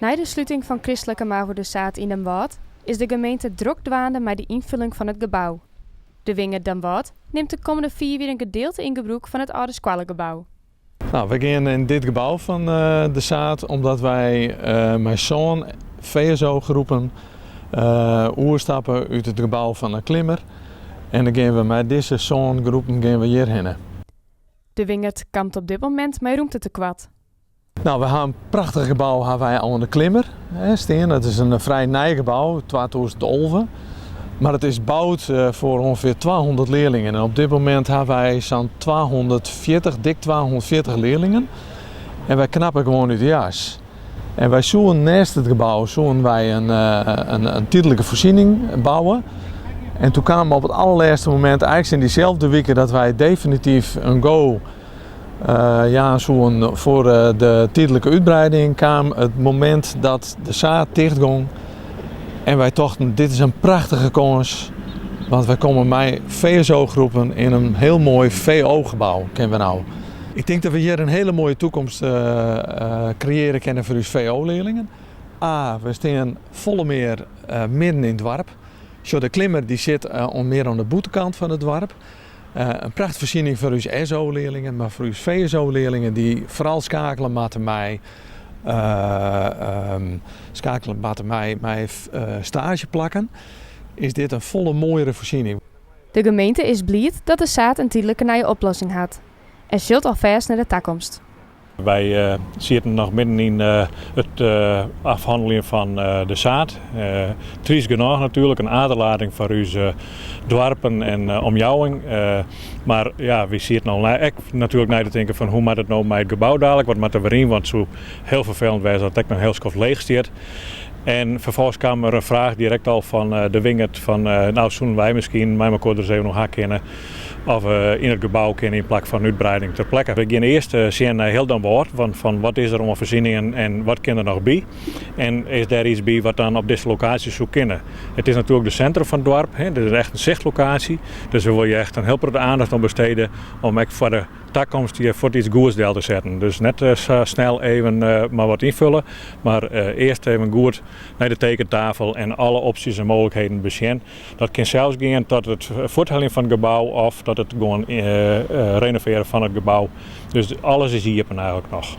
Nei de sluting fan kristlike mavo De Saad yn Damwâld is de gemeente drok dwaande mei de ynfulling fan it gebou. De Wingerd Damwâld nimt de kommende 4 jier in gedeelte yn gebrûk fan it âlde skoallegebou. Nou, wy gean yn dit gebou fan De Saad omdat wy mei sân VSO-groepen oerstappe út it gebou fan de Klimmer. En dan gean we mei dizze sân groepen gean we hjirhinne. De Wingerd kampt op dit momint mei rûmtetekoart. Nou, we ha in prachtich gebou ha wy oan de Klimmer, hè, stean. Dat is in frij nij gebou, 2011. Mar it is boud foar ûngefear 200 learlingen. En op dit momint ha wy sa'n 240, dik 240 learlingen. En wy knappe gewoan út de jas. En wy soenen neist it gebou soenen wy in tydlike foarsiening bouwe. En toen kaam op it allerlêste momint, eigentlik yn dyselde wike dat wy definityf in go jaan soenen foar de tydlike útbreiding, kaam it momint dat De Saad tichtgong. En wy tochten, dit is in prachtige kâns, want wy komme mei VSO-groepen yn in hiel moai VO-gebou, kinne we no. Ik tink dat we hjir in hiele moaie toekomst kreëarje kinne foar ús VO-learlingen. A, we stean folle mear midden yn it doarp. Sjoch, de Klimmer dy sit mear oan de bûtenkant fan it doarp. In prachtfoarsiening foar ús SO-learlingen, mar foar ús VSO-learlingen dy't foaral skeakelje moatte mei staazjeplakken, is dit in folle moaiere foarsiening. De gemeente is bliid dat De Saad in tydlike nije oplossing hat en sjocht alfêst nei de takomst. Wy sieten noch midden yn it afhanneljen fan De Saad. Tryst genôch natuerlik, in aderlating foar ús doarpen en omjouwing. Mar ja, wy sieten al ek natuerlik nei te tinken fan hoe moat it no mei it gebou dadelijk, wat moat der wer yn, want it soe hiel ferfelend wêze as it ek noch in hiel skoft leech stiet. En ferfolgens kaam der in fraach direkt al fan De Wingerd fan nou soenen wy miskien mei mekoar der ris even oer ha kinne of we yn it gebou kinne yn plak fan útbreiding ter plekke. We gean earst sjen nei hiel Damwâld, want fan wat is der oan foarsieningen en wat kin der noch by. En is dêr iets by wat dan op dizze lokaasje soe kinne. It is natuerlik de sintrum fan it doarp, dit is echt in sichtlokaasje. Dus we wolle echt in hiel protte aandacht oan bestede om ek foar de takomst hjir fuort iets goeds del te setten. Dus net sa snel even mar wat ynfulle, mar earst even goed nei de tekentafel en alle opsjes en mooglikheden besjen. Dat kin sels gean tot it fuortheljen fan it gebou of tot it gewoan renovearjen fan it gebou. Dus alles is iepen eigentlik noch.